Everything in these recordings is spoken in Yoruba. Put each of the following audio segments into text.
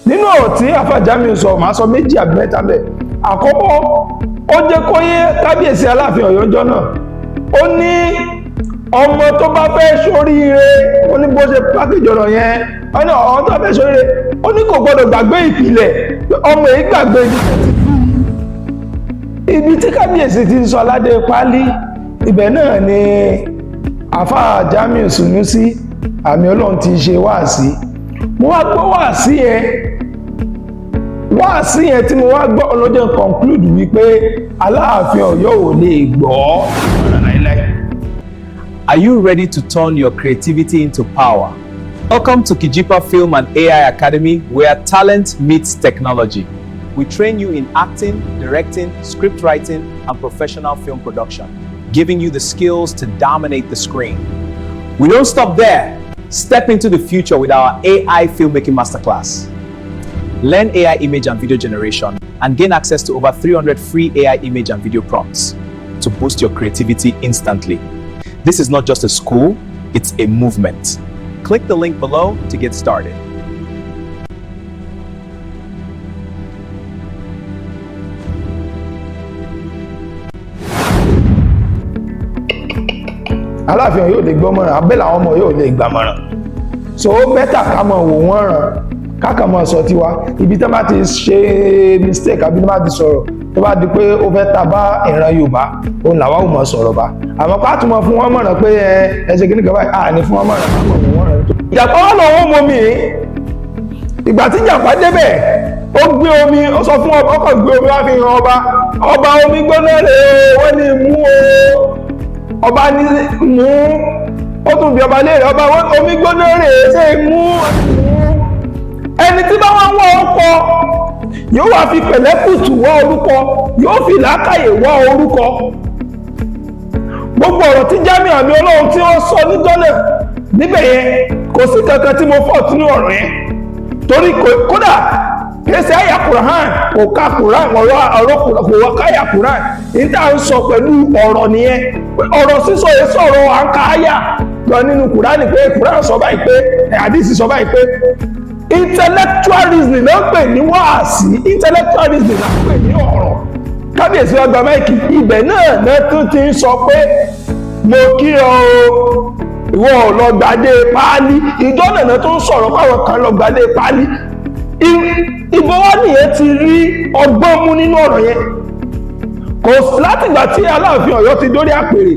Nínú ọ̀rọ̀ tí Àfáà Jamiu sọ, màá sọ méjì àbí mẹ́ta bẹ́ẹ̀. Àkọ́kọ́, ó jẹ́ kó yé kábíyèsí Aláàfin Ọ̀yọ́ ọjọ́ náà, ó ní ọmọ tó bá fẹ́ ṣoríire, ó ní bó ṣe pákéjì ọ̀rọ̀ yẹn, ó ní ọmọ tó bá fẹ́ ṣoríire, ó ní kò gbọdọ̀ gbàgbé ìpìlẹ̀. Ọmọ yìí gbàgbé ibi tí kábíyèsí ti ń sọ aládé pálí, ibẹ̀ náà ni Àfáà Jamiu Sunusi àmì Ọlọ́run ti ṣe wáàsí. Mo wá gbọ́ wáàsí yẹn, wáàsí yẹn tí mo wá gbọ́ ọlọ́jọ́ conclude wípé Aláàfin Ọ̀yọ́ ò lè gbọ́ ọ̀rọ̀ láíláí. Are you ready to turn your creativity into power? Welcome to Kijipa Film and AI Academy, where talent meets technology. We train you in acting, directing, script writing, and professional film production, giving you the skills to dominate the screen. We don't stop there. Step into the future with our AI filmmaking masterclass. Learn AI image and video generation and gain access to over 300 free AI image and video prompts to boost your creativity instantly. This is not just a school, it's a movement. Click the link below to get started. Aláàfin Ọ̀yọ́ ò lè gbọ́ mọ̀ràn, abẹ́ làwọn ọmọ yóò lè gbà mọ̀ràn, so ó better ká mọ̀ wò wọ́n ràn, kákan mọ̀ sọ tiwa. Ibi tí wọ́n bá ti ṣe mistake àbí tí wọ́n bá ti sọ̀rọ̀ tó bá di pé ó fẹ́ ta bá ìran Yorùbá, òun làwa ò mọ̀ sọ̀rọ̀ bá. Àmọ́ ká tún mọ̀ fún wọn mọ̀ràn pé ẹ ṣe kíní kan báyìí, à ní fún wọn mọ̀ràn, ká mọ̀ wò wọ́n ràn. Ìjàpá wà lọ́wọ́ mọ́ mi. Ìgbà tí ìjàpá débẹ̀, ó gbé omi, ó sọ fún ọba, ọkọ̀ gbé omi wá fi hàn ọba. Ọba, omi gbóná rè é, wọ́n ní mú o. Ọba ní mú. Ó tún bí ọba léèrè, ọba, omi gbóná rè é, ṣe mú? Ẹni tí bá wá ń wá ọkọ, yóò wá fi pẹ̀lẹ́kùtù wá orúkọ, yóò fi làákàyè wá orúkọ. Gbogbo ọ̀rọ̀ tí Jamiu àmì Ọlọ́run tí wọ́n sọ níjọ́ náà níbẹ̀ yẹn, kò sí kankan tí mo fọ́ sínú ọ̀rọ̀ yẹn, torí kódà kìí ṣe àyà Quran, kò ka Quran, ọ̀rọ̀ ọ̀rọ̀ kò wá káyà Quran. Ní tá à ń sọ pẹ̀lú ọ̀rọ̀ nìyẹn. Ọ̀rọ̀ sísọ yẹn sọ̀rọ̀ à ń ka àyà lọ nínú Quran pé Quran sọ báyìí, pé àdìsí sọ báyìí, pé intellectual reasoning ló ń pè ní wáàsí, intellectual reasoning ló ń pè ní ọ̀rọ̀. Kábíyèsí ọgbà máìkì, ibẹ̀ náà náà tún ti ń sọ pé mo kí ọ o, ìwọ ò lọ gbadé páálí. Ìjọ nàná tó ń sọ̀rọ̀ páwọn kan lọ gbadé páálí. Ibo wá nìyẹn ti rí ọgbọ́n mú nínú ọ̀rọ̀ yẹn? Kò látìgbà tí Aláàfin Ọ̀yọ́ ti dórí àpèrè,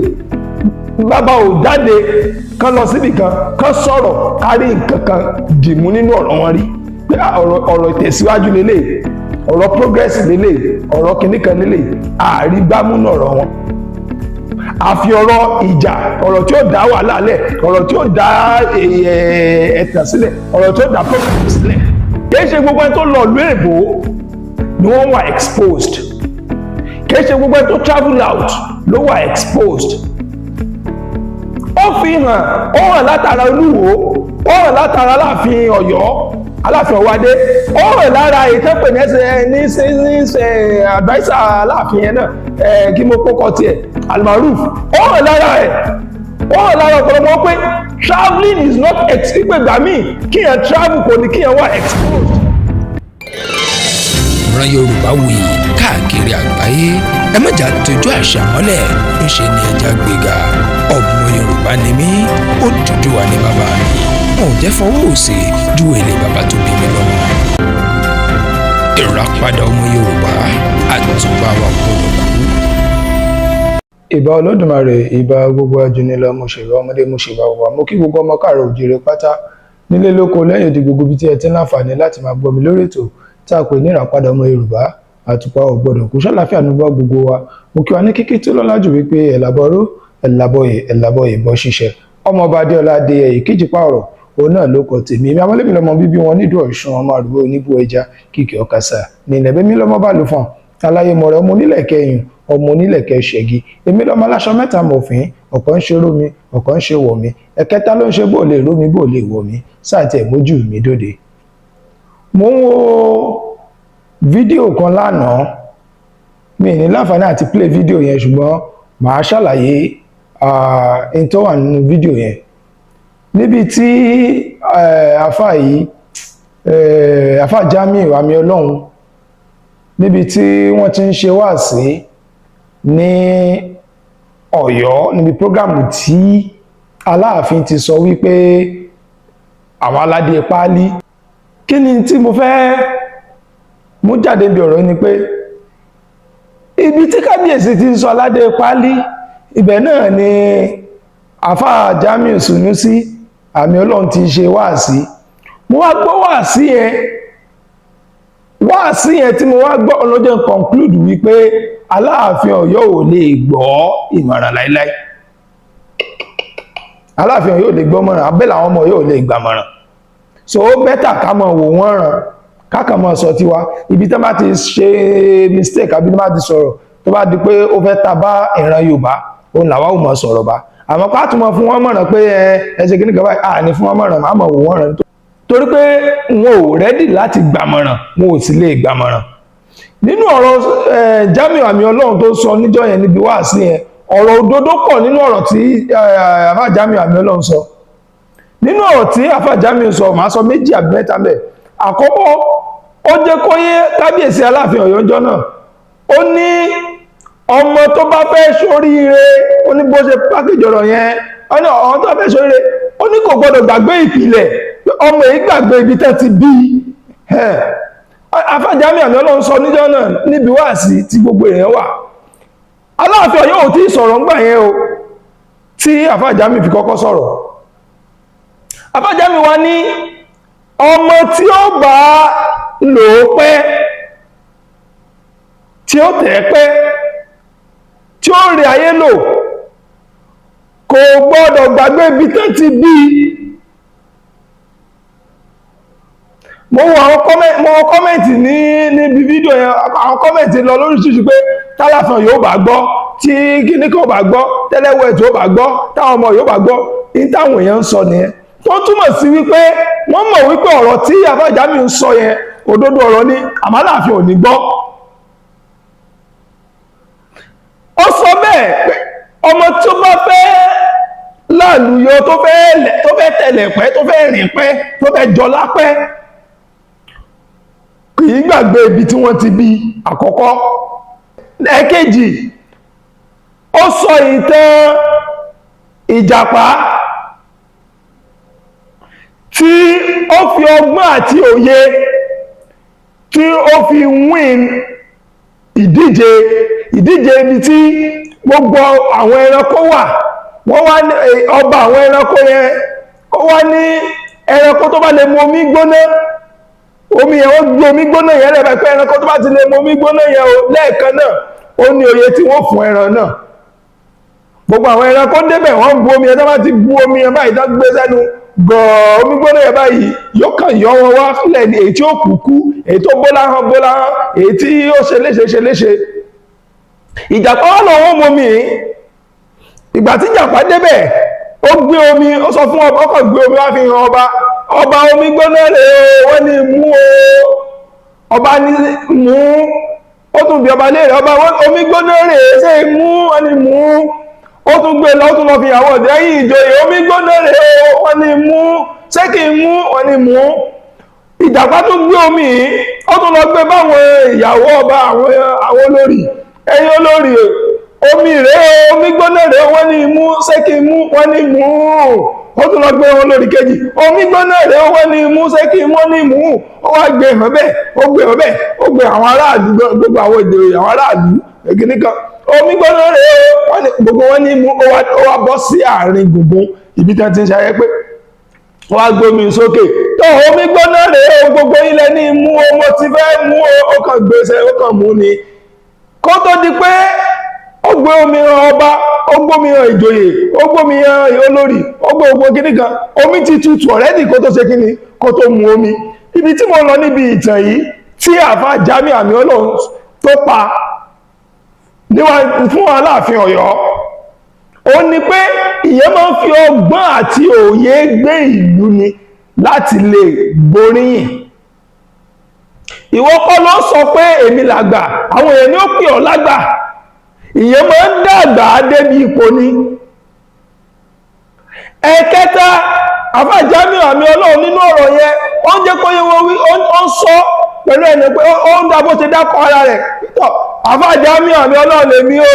bàbá ò jáde kán lọ síbì kan kán sọ̀rọ̀ kárí nǹkan kan dìmú nínú ọ̀rọ̀ wọn rí pé ọ̀rọ̀ ìtẹ̀síwájú lélẹ̀, ọ̀rọ̀ progress lélẹ̀, ọ̀rọ̀ kìnnìkan lélẹ̀, àárí gbámú ọ̀rọ̀ wọn, àfi ọ̀rọ̀ ìjà, ọ̀rọ̀ tí ó dá wàhálà lẹ̀, ọ̀rọ̀ tí ó dá ẹ̀tàn sílẹ̀, ọ̀rọ̀ tí ó dá problem sílẹ̀. Kìí ṣe gbogbo ẹni tó lọ ìlú èbó ni wọ́n wà exposed, kìí ṣe gbogbo ẹni tó travel out ló wà exposed. Ó fi hàn, ó hàn látara Olúwo, ó hàn látara Aláàfin Ọ̀yọ́, Aláàfin Ọ̀wádé, ó hàn lára ìtẹ́pẹ̀ ní ẹsẹ̀ ní adviser Aláàfin yẹn náà, kí mo kókọ tiẹ̀, Almaroof. Ó hàn lára ẹ̀, ó hàn lára ọ̀pọ̀lọpọ̀ pé travelling is not pé gbà míì kíyàn travel kò ní kíyàn wà exposed. Ìran Yorùbá wuyì káàkiri àgbáyé. Ẹ má jà tójú àṣà mọ́lẹ̀, ńṣe ni ẹja gbéga. Ọmọ Yorùbá ni mí, Odùduwà ni bàbá mi. Wọn ò jẹ́ fọwọ́ òsì ju èlé bàbá tó bí mi lọ́mọ. Ìràpadà ọmọ Yorùbá, àtùpà wa gbọ́dọ̀ kú. Ìbà Olódùmarè, ìbà gbogbo ajúnilọ, mo ṣèbà ọmọdé, mo ṣèbà wà, mo kí gbogbo ọmọ káàrọ̀ òjìrè pátá nílé, lóko, lẹ́yìn odi, gbogbo ibi tí ẹ ti ń láǹfààní láti máa gbọ́ mi lórí ètò tá a pè ní Ìràpadà ọmọ Yorùbá, àtùpà ò gbọ́dọ̀ kú. Ṣàlàáfíà ní bá gbogbo wa. Mo kí wa ní kíkí tó lọ́lá jù wípé ẹ̀làbọ̀rú, ẹ̀làbọ̀yè, ẹ̀làbọ̀yè bọ́ ṣiṣẹ́. Ọmọọba Adéọlá Adéyẹyè kíjìpá ọ̀rọ̀ òun náà ló kọ tèmi. Èmi amọ́lẹ́mí lọmọ bíbí wọn nídùú Ọ̀ṣun, ọmọ àrùbọ̀ oníbú ẹja kìkì ọ̀kasà ní ilẹ̀ bẹ́mi lọ́mọ bá lù fọ́n aláyé mọ̀rẹ́, ọmọ onílẹ̀ kẹyìn, ọmọ onílẹ̀kẹ̀ ṣẹ̀gi. Èmi lọ́mọ aláṣọ mẹ́ta mọ̀fín, ọ̀kan ń ṣe rómi, ọ̀kan ń ṣe wọ̀ mí, ẹ̀kẹta ló ń ṣe bó lè rómi, bó lè wọ̀ mí, sáà tiẹ̀ mójú mi dóde. Mo ń wo fídíò kan lánàá. Mi ní láǹfààní àti play fídíò yẹn, ṣùgbọ́n màá ṣàlàyé n tó wà nínú fídíò yẹn, níbi tí àáfàá yìí Àfáà Jamiu Àmì Ọlọ́run níbi tí wọ́n ti ń ṣe wáàsí ní Ọ̀yọ́, níbi program tí Aláàfin ti sọ wípé àwọn aládé páálí. Kí ni tí mo fẹ́ mú jáde níbi ọ̀rọ̀ yìí ni pé ibi tí kábíyèsí ti ń sọ aládé páálí, ibẹ̀ náà ni Àfáà Jamiu Sunusi Àmì Ọlọ́run ti ṣe wáàsí. Mo wá gbọ́ wáàsí yẹn. Wáàsí yẹn tí mo wá gbọ́ ọlọ́jọ́ conclude wípé Aláàfin Ọ̀yọ́ ò lè gbọ́ ìmọ̀ràn láíláí. Aláàfin Ọ̀yọ́ ò lè gbọ́ mọ̀ràn, abẹ́ làwọn ọmọ Ọ̀yọ́ ò lè gbàmọ̀ràn. So ó better ká mọ̀ wò wọ́n ràn, ká kàn mọ̀ sọ tiwa. Ibi tí wọ́n bá ti ṣe mistake àbí tí wọ́n bá ti sọ̀rọ̀ tó bá di pé ó fẹ́ ta bá ìran Yorùbá, òun làwa ò mọ̀ sọ̀rọ̀ bá. Àmọ́ ká tún mọ̀ fún wọn mọ̀ràn pé ẹ ṣe kíní kan báyìí, à ní fún wọn mọ̀ràn, má mọ̀ wò wọ́n ràn, torí pé wọn ò ready láti gbàmọ̀ràn, wọn ò sì lè gbàmọ̀ràn. Nínú ọ̀rọ̀ Jamiu Àmì Ọlọ́run tó sọ níjọ́ yẹn níbi wáàsí yẹn, ọ̀rọ̀ òdodo pọ̀ nínú ọ̀rọ̀ tí Àfáà Jamiu Àmì Ọlọ́run sọ. Nínú ọ̀rọ̀ tí Àfáà Jamiu sọ, màá sọ méjì àbí mẹ́ta mẹ́. Àkọ́kọ́, ó jẹ́ kó yé kábíyèsí Aláàfin Ọ̀yọ́ ọjọ́ náà. Ó ní ọmọ tó bá fẹ́ ṣoríire, ó ní bó ṣe pákéjì ọ̀rọ̀ yẹn, ó ní ọmọ tó bá fẹ́ ṣoríire, ó ní kò gbọdọ̀ gbàgbé ìpìlẹ̀. Ọmọ yìí gbàgbé ibi tẹ́ ti bí. Àfáà Jamiu Àmì Ọlọ́run sọ níjọ́ náà níbi wáàsí tí gbogbo èèyàn wà. Aláàfin Ọ̀yọ́ ò tí ì sọ̀rọ̀ ńgbà yẹn o tí Àfáà Jamiu fi kọ́kọ́ sọ̀rọ̀. Àfáà Jamiu wa ní ọmọ tí ó bá lò ó pẹ́, tí ó tẹ̀ pẹ́, tí ó rí ayé lò, kò gbọ́dọ̀ gbàgbé ibi tán ti bí. Mo wo àwọn comment ní níbi fídíò yẹn. Àwọn comment lọ lóríṣiríṣi pé tálàfàn yóò bá gbọ́, tí kíní kan bá gbọ́, tẹ́lẹ̀wẹ̀ tí ó bá gbọ́, táwọn ọmọ yóò bá gbọ́. Ní táwọn èèyàn ń sọ nìyẹn, tó túmọ̀ sí wípé wọ́n mọ̀ wípé ọ̀rọ̀ tí Àfáà Jamiu ń sọ yẹn, òdodo ọ̀rọ̀ ni, àmọ́ Aláàfin ò ní gbọ́. Ó sọ bẹ́ẹ̀ pé ọmọ tó bá fẹ́ lálùyọ, tó fẹ́ tẹ̀lẹ̀ pẹ́, tó fẹ́ rìn pẹ́, tó fẹ́ jọlá pẹ́, kì í gbàgbé ibi tí wọ́n ti bí. Àkọ́kọ́. Ẹ̀kejì, ó sọ ìtàn ìjàpá tí ó fi ọgbọ́n àti òye tí ó fi win ìdíje ibi tí gbogbo àwọn ẹranko wà. Wọ́n wá ní ọba àwọn ẹranko yẹn, ó wá ní ẹranko tó bá lè mu omi gbóná, omi yẹn, ó gbé omi gbóná yẹn lẹ́ẹ̀bẹ̀ pé ẹranko tó bá ti lè mu omi gbóná yẹn o lẹ́ẹ̀kan náà, ó ní oye tí wọ́n fún ẹran náà. Gbogbo àwọn ẹranko débẹ̀, wọ́n bu omi yẹn. Tó bá ti bu omi yẹn báyìí, tó gbé sẹ́nu gọ̀ọ́, omi gbóná yẹn báyìí, yóò kàn yọ wọn wá sílẹ̀ ní. Èyí tí ó kú kú, èyí tó bó láhán bó láhán, èyí tí ó ṣe léṣe ṣe léṣe. Ìjàpá wà lọ́wọ́ mu omi yìí. Ìgbà tí ìjàpá débẹ̀, ó gbé omi, ó sọ fún ọba, ó kàn gbé omi wá fi hàn ọba. Ọba, omi gbóná rè o, wọ́n ní mú o. Ọba ní mú. Ó tún bí ọba léèrè, ọba, omi gbóná rè, ṣé mú? Wọ́n ní mú. Ó tún gbé lọ, ó tún lọ fi àwọn ọ̀dẹ́ yìí ìjòyè, omi gbóná rè o, wọ́n ní mú, ṣé kí n mú? Wọ́n ní mú. Ìjàpá tún gbé omi yìí, ó tún lọ gbé báwọn ìyàwó ọba, àwọn olórí, ẹ̀yin olórí, omi rèé, omi gbóná rèé, wọ́n ní mú, ṣé kí n mú? Wọ́n ní mú. Ó tún lọ gbé wọn lórí kejì, omi gbóná rèé, wọ́n ní mú, ṣé kí n mú? Ní mú. Ó wá gbé hàn bẹ́ẹ̀, ó gbé hàn bẹ́ẹ̀, ó gbé àwọn aráàlú, gbogbo àwọn ìjòyè, àwọn aráàlú èkìní kan, omi gbóná rèé, wọ́n ní gbogbo wọn ní mú. Ó wá bọ́ sí àárín gbùngbùn ibi tí wọ́n ti ń ṣe ayẹ pé wọ́n á gbómi sókè tó, omi gbóná rèé, gbogbo ilẹ̀ ní mú o, mo ti fẹ́ mú o. Ó kàn gbèsè, ó kàn mú ni. Kó tó di pé ó gbé omi hàn ọba, ó gbómi hàn ìjòyè, ó gbómi hàn olórí, ó gbé gbogbo kíní kan, omi ti tutù already kó tó ṣe kíní, kó tó mu omi. Ibi tí mo lọ níbi ìtàn yìí tí Àfáà Jamiu Àmì Ọlọ́run tó pa fún Aláàfin Ọ̀yọ́, ó ní pé ìyẹn máa ń fi ọgbọ́n àti òye gbé ìlú ni láti lè gboríyìn. Ìwọ kọ́ ló sọ pé èmi làgbà, àwọn èèyàn ní ó pè ọ́ lágbà. Ìyẹn máa ń dàgbà débi ipò ni. Ẹ̀kẹta, Àfáà Jamiu àmì Ọlọ́run nínú ọ̀rọ̀ yẹn, ó ń jẹ́ kó yé wọn wí, ó ń sọ pẹ̀lú ẹni pé ó ń dá bó ṣe dákọ̀ ara rẹ̀ tọ́. Àfáà Jamiu àmì Ọlọ́run lèmi o.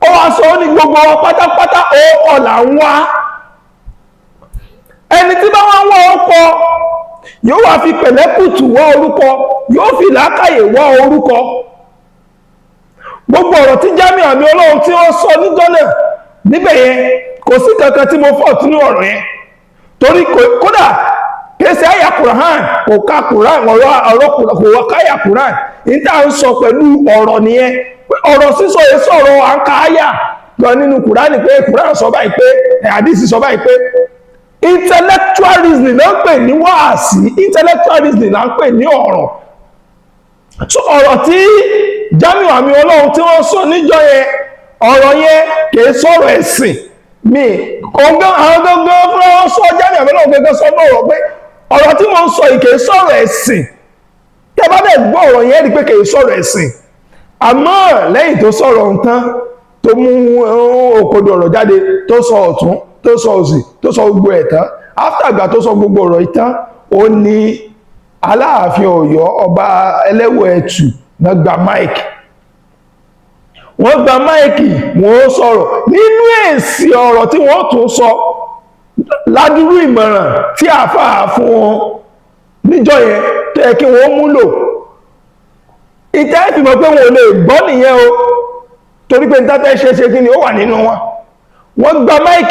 Ó wá sọ, ó ní gbogbo wọn pátápátá, ó là ń wá. Ẹni tí bá wá ń wá ọkọ, yóò wá fi pẹ̀lẹ́kùtù wá orúkọ, yóò fi làákàyè wá orúkọ. Gbogbo ọ̀rọ̀ tí Jamiu àmì Ọlọ́run tí wọ́n sọ níjọ́ náà níbẹ̀ yẹn, kò sí kankan tí mo fọ́ nínú ọ̀rọ̀ yẹn, torí kódà kìí ṣe àyà Quran, kò ka Quran, ọ̀rọ̀ ọ̀rọ̀ kò wá káyà Quran. Ní tá à ń sọ pẹ̀lú ọ̀rọ̀ nìyẹn, pé ọ̀rọ̀ sísọ yẹn sọ̀rọ̀ à ń ka àyà lọ nínú Quran, pé Quran sọ báyìí, pé àdìsí sọ báyìí, pé intellectual reasoning ló ń pè ní wáàsí, intellectual reasoning là ń pè ní ọ̀rọ̀. So ọ̀rọ̀ tí Jamiu àmì Ọlọ́run tí wọ́n sọ níjọ́ yẹn, ọ̀rọ̀ yẹn kìí sọ̀rọ̀ ẹ̀sìn mi. Ọ̀gán àwọn gangan fúnra wọn sọ, Jamiu àmì Ọlọ́run gangan sọ náà ọ̀rọ̀ pé ọ̀rọ̀ tí mo ń sọ yìí kìí sọ̀rọ̀ ẹ̀sìn. Tẹ́ bá dẹ̀ gbọ́ ọ̀rọ̀ yẹn, rí pé kìí sọ̀rọ̀ ẹ̀sìn. Àmọ́ lẹ́yìn tó sọ̀rọ̀ nǹkan, tó mú òkodo ọ̀rọ̀ jáde, tó sọ ọ̀tún, tó sọ òsì, tó sọ gbogbo ẹ̀ tán, after ìgbà tó sọ gbogbo ọ̀rọ̀ yìí tán, ó ní Aláàfin Ọ̀yọ́, Ọba Ẹlẹ́wọ̀ Ẹ̀tù náà gba mic. Wọ́n gba mic, wọ́n sọ̀rọ̀. Nínú èsì ọ̀rọ̀ tí wọ́n tún sọ ládúrú ìmọ̀ràn tí àáfàá fún wọn níjọ́ yẹn tó yẹ kí wọ́n múlò, ìtẹ́ ìfìmọ̀ pé wọn ò lè gbọ́ nìyẹn o, torí pé níta fẹ́ ṣe ṣe kí ni ó wà nínú wọn. Wọ́n gba mic.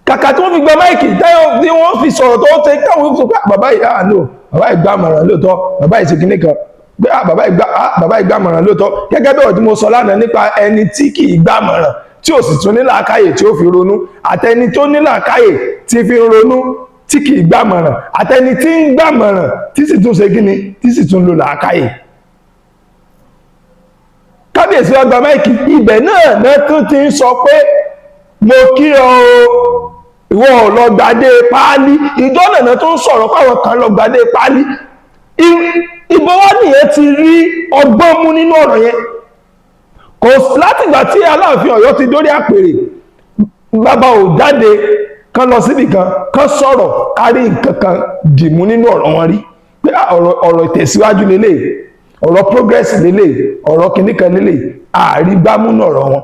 Kàkà tí wọ́n fi gba mic táyọ̀ tí wọ́n fi sọ̀rọ̀ tó ṣe, káwọn fi sọ pé, "Bàbá yìí, ah no, bàbá yìí gbà mọ̀ràn lóòótọ́, bàbá yìí ṣe kinní kan," pé, "Ah, bàbá yìí gbà, ah, bàbá yìí gbà mọ̀ràn lóòótọ́." Gẹ́gẹ́ bí ọ̀rọ̀ tí mo sọ lánàá nípa ẹni tí kì í gbà mọ̀ràn, tí ò sì tún ní làákàyè tí ó fi ronú, àtẹni tó ní làákàyè tí fi ń ronú, tí kì í gbà mọ̀ràn, àtẹni tí ń gbà mọ̀ràn, tí sì tún ṣe kíni, tí sì tún lo làákàyè. Kábíyèsí wa gba mic. Ibẹ̀ náà náà tún ti ń sọ pé, "Mo kí ọ o, ìwọ ò lọ gbadé páálí." Ìjọ náà tó ń sọ̀rọ̀ páwọn kan lọ gbadé páálí. Ibo wá nìyẹn ti rí ọgbọ́n mú nínú ọ̀rọ̀ yẹn? Kò látìgbà tí Aláàfin Ọ̀yọ́ ti dórí àpèrè, bàbá ò jáde kán lọ síbì kan kán sọ̀rọ̀ kárí nǹkan kan dìmú nínú ọ̀rọ̀ wọn rí pé, ah, ọ̀rọ̀ ìtẹ̀síwájú lélẹ̀, ọ̀rọ̀ progress lélẹ̀, ọ̀rọ̀ kìnnìkan lélẹ̀. Àrígbámúnú ọ̀rọ̀ wọn,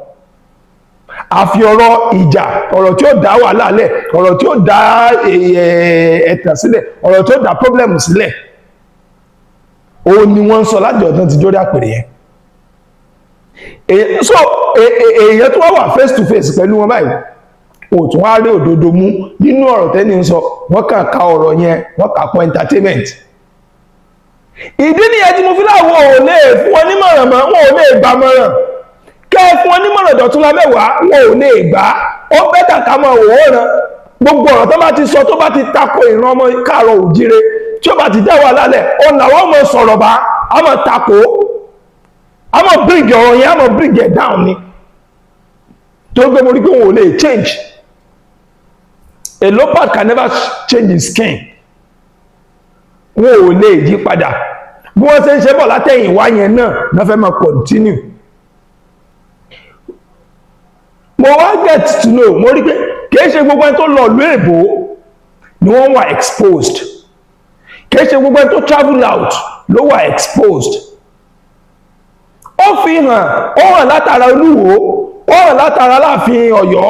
àfi ọ̀rọ̀ ìjà, ọ̀rọ̀ tí ó dá wàhálà lẹ̀, ọ̀rọ̀ tí ó dá ẹ̀tàn sílẹ̀, ọ̀rọ̀ tí ó dá problem sílẹ̀, òun ni wọ́n ń sọ láti ọ̀tán ti jórí àpèrè yẹn. So èèyàn tó wá wà face to face pẹ̀lú wọn báyìí, ò tún wá rí òdodo mú nínú ọ̀rọ̀ tẹ́ni ń sọ. Wọ́n kàn ka ọ̀rọ̀ yẹn, wọ́n kà kún entertainment. Ìdí nìyẹn tí mo fi láwọn ò lè fún wọn nímọ̀ràn mọ́. Wọn ò lè gbà mọ̀ràn. Kẹ́ ẹ fún wọn nímọ̀ràn dọ̀túnla 10, wọn ò lè gbà. Ó better ká máa wò ó ràn. Gbogbo ọ̀rọ̀ tó bá ti sọ, tó bá ti tako ìran ọmọ káàrọ̀ òjíire, tí ó bá ti dá wàhálà lẹ̀, òun làwọn ọmọ sọ̀rọ̀ bá a máa tako, a máa bring ọ̀rọ̀ yẹn, a máa bring it down ni, tó gbé mo rí pé wọn ò lè change. A leopard can never change his skin. Wọn ò lè yí padà. Bí wọ́n ṣe ń ṣe bọ̀ látẹ̀yìn wá yẹn náà náà fẹ́ máa continue. Mo wá get to know, mo rí pé kìí ṣe gbogbo ẹni tó lọ ìlú èbó ni wọ́n wà exposed, kìí ṣe gbogbo ẹni tó travel out ló wà exposed. Ó fi hàn, ó hàn látara Olúwo, ó hàn látara Aláàfin Ọ̀yọ́,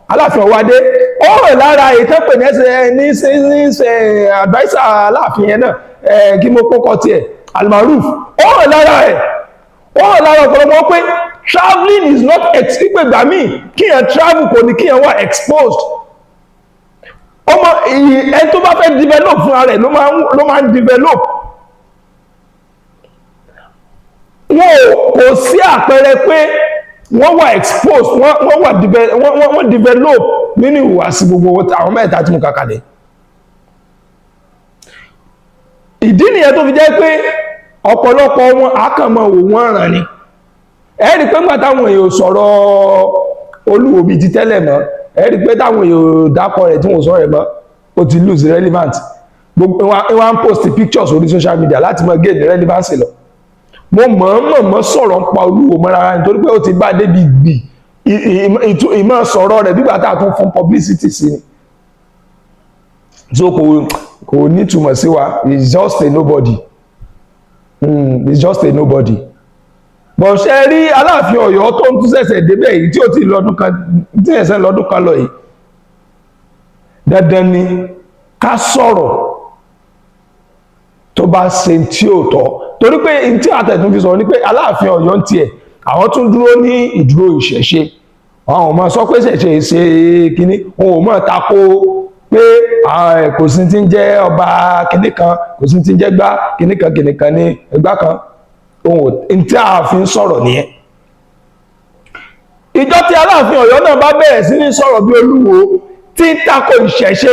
Aláàfin Ọ̀wádé, ó hàn lára ètò pè ní ẹsẹ̀ ní adviser Aláàfin yẹn náà, kí mo kókọ tiẹ̀, Almaroof. Ó hàn lára ẹ̀, ó hàn lára ọ̀pọ̀lọpọ̀ pé travelling is not pípé gbà míì kíyàn travel kò ní kíyàn wà exposed. Ọmọ ẹni tó bá fẹ́ develop fúnra rẹ̀ ló máa ń develop. Wọn ò kò sí àpẹẹrẹ pé wọ́n wà exposed, wọ́n wà wọ́n develop nínú ìhùwàsí gbogbo àwọn mẹ́ta tí mo kà kalẹ̀. Ìdí nìyẹn tó fi jẹ́ pé ọ̀pọ̀lọpọ̀ wọn àkànmọ̀ wò wọ́n ràn ni. Ẹ rí pé nígbà táwọn èèyàn sọ̀rọ̀ Olúwo bíi ti tẹ́lẹ̀ mọ́, ẹ rí pé táwọn èèyàn dákọ̀ rẹ̀, tí wọ́n sọ̀rọ̀ rẹ̀ mọ́, ó ti lose relevant. Gbogbo wọn ń post pictures orí social media láti mọ gain relevance lọ. Mo mọ̀ọ́mọ̀ mọ́ sọ̀rọ̀ ń pa Olúwo mọ́ rárá, nítorí pé ó ti bá débi gbì ìmọ̀ sọ̀rọ̀ rẹ̀ bígbà tá a tún fún publicity sí ni. So kò nítumọ̀ sí wa. It's just a nobody. It's just a nobody. But ṣe rí Aláàfin Ọ̀yọ́ tó ń tún ṣẹ̀ṣẹ̀ débẹ̀ yìí, tí ó ti lọ́dún kan, tí ṣẹ̀ṣẹ̀ lọ́dún kan lọ yìí, dandan ni ká sọ̀rọ̀ tó bá ṣe tí ò tọ́, torí pé tí àtẹ̀tún fi sọ̀rọ̀ ni pé Aláàfin Ọ̀yọ́ ń tiẹ̀, àwọn tún dúró ní ìdúró ìṣẹ̀ṣe. Àwọn ò mọ̀ sọ pé ṣẹ̀ṣẹ̀ ṣe kínní, wọn ò mọ̀ tako pé kò sí ti ń jẹ́ ọba kínní kan, kò sí ti ń jẹ́ gbá kínní kan, kínní kan ní ẹgbá kan. Ohun tí a fi ń sọ̀rọ̀ nìyẹn. Ìjọ tí Aláàfin Ọ̀yọ́ náà bá bẹ̀rẹ̀ sí ní sọ̀rọ̀ bí Olúwo, tí ń tako ìṣẹ̀ṣe,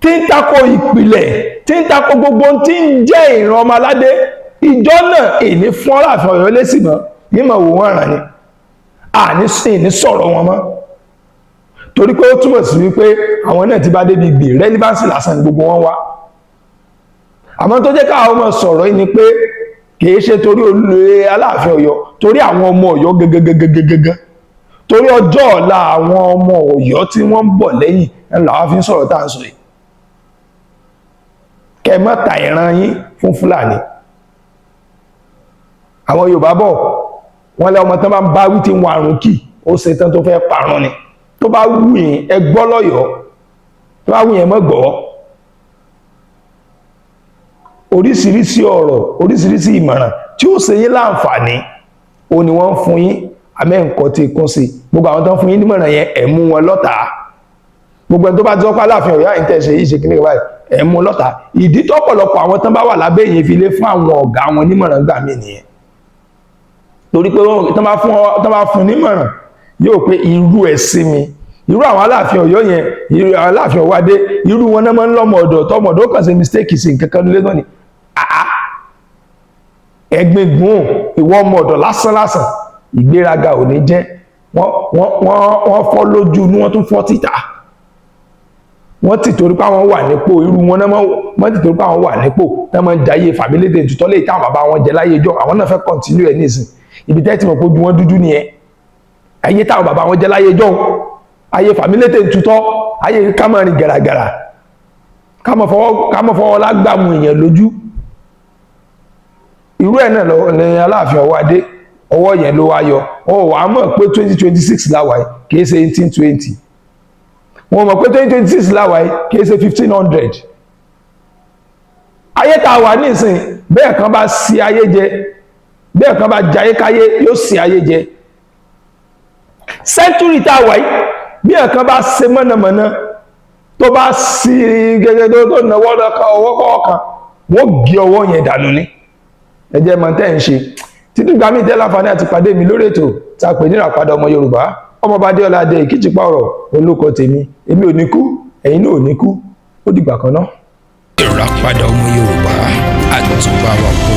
tí ń tako ìpìlẹ̀, tí ń tako gbogbo tí ń jẹ́ ìran ọmọ aládé, ìjọ náà èní fún Aláàfin Ọ̀yọ́ lésì mọ́. Yìí mọ̀ wò wọ́n ràn ní àní ìní sọ̀rọ̀ wọn mọ́, torí pé ó túmọ̀ sí wípé àwọn náà ti bá débi gbè relevance lásán ní gbogbo wọn wá. Àmọ́ tó jẹ́ káwọn ọmọ sọ̀rọ̀ yìí ni pé kìí ṣe torí olè Aláàfin Ọ̀yọ́, torí àwọn ọmọ Ọ̀yọ́ gẹ́gẹ́gẹ́gẹ́gẹ́, torí ọjọ́ ọ̀la àwọn ọmọ Ọ̀yọ́ tí wọ́n ń bọ̀ lẹ́yìn ẹ̀ làwọn fi ń sọ̀rọ̀ tá à ń sọ yìí. Kẹ́ má ta ìran yín fún Fúlàní. Àwọn Yorùbá bọ̀, wọ́n lé ọmọ tán bá ń bá wí tí ń warùn kì, ó ṣe tán tó fẹ́ parun ni. Tó bá wù yín, ẹ gbọ́ lọ́yọ̀ọ́, tó bá wù yín, ẹ má gbọ́. Oríṣiríṣi ọ̀rọ̀, oríṣiríṣi ìmọ̀ràn tí ó ṣe yín láǹfààní ó ní wọ́n ń fún yín. Àmẹ́ nǹkan tí kún sí gbogbo àwọn tó ń fún yín nímọ̀ràn yẹn, ẹ̀ mú wọn lọ́tàá. Gbogbo ẹni tó bá ti sọ pé Aláàfin Ọ̀yọ́ àyíntẹ́ ṣe yìí ṣe kíní báyìí, ẹ̀ mú lọ́tàá. Ìdí tọ́pọ̀lọpọ̀ àwọn tán bá wà lábẹ́ yìí fi lé fún àwọn ọ̀gá wọn nímọ̀ràn gbà mí nìyẹn, torí pé tán bá fún nímọ̀ràn, yóò pé irú ẹ̀ sí mi, irú àwọn Aláàfin Ọ̀yọ́ yẹn, irú àwọn Aláàfin Ọ̀wádé, irú wọn náà máa ń lọ́mọ ọ̀dọ̀, tọmọ ọ̀dọ̀ kàn ṣe mistake sí nǹkan kan nílé náà ni ẹgbẹ̀gbọ́n ìwọ ọmọ ọ̀dọ̀ lásán lásán. Ìgbéraga ò ní jẹ́ wọ́n fọ́ lójú ní, wọ́n tún fọ́ títà. Wọ́n ti torí pé àwọn wà nípò, irú wọn náà wọ́n ti torí pé àwọn wà nípò náà máa ń jayé fàmílédè tutọ́ lè táwọn bàbá wọn jẹ láyé ijọ́. Àwọn náà fẹ́ continue ẹ̀ nísìn. Ibi tẹ́ ti mọ̀ pé ojú wọn dúdú nìyẹn. Ayé táwọn bàbá wọn jẹ láyé ijọ́, ayé fàmílédè tutọ́, ayé ká máa rìn gàràgàrà, ká máa fọwọ́ lágbàmù èèyàn lójú, irú ẹ̀ náà ní Aláàfin Ọwọ́adé. Ọwọ́ yẹn ló wá yọ. Wọn ò wá mọ̀ pé 2026 láwàá yìí, kìí ṣe 1820. Wọn mọ̀ pé 2026 láwàá yìí, kìí ṣe 1500. Ayé tá a wà nísìn, bẹ́ẹ̀ kan bá sí ayé jẹ, bẹ́ẹ̀ kan bá jayé káyé, yóò sí ayé jẹ. Century tá a wà yìí, bí ẹ̀kan bá ṣe mọ̀nàmọ́ná, tó bá sí gẹ́gẹ́, tó náwó ọwọ́ kọ̀ọ̀kan, wọ́n gé ọwọ́ yẹn dànù ni. Ẹ jẹ́ mọ̀ tẹ́ ń ṣe títí gbà mí tẹ́ láǹfààní àti pàdé mi lórí ètò tá a pè ní Ìràpadà Ọmọ Yorùbá. Ọmọọba Adéọlá Adé Ìkíjìpá ọ̀rọ̀ olóko tèmi. Èmi ò ní kú, ẹ̀yin náà ò ní kú. Ó dìgbà kan náà. Ìràpadà Ọmọ Yorùbá, àtùpà wa kò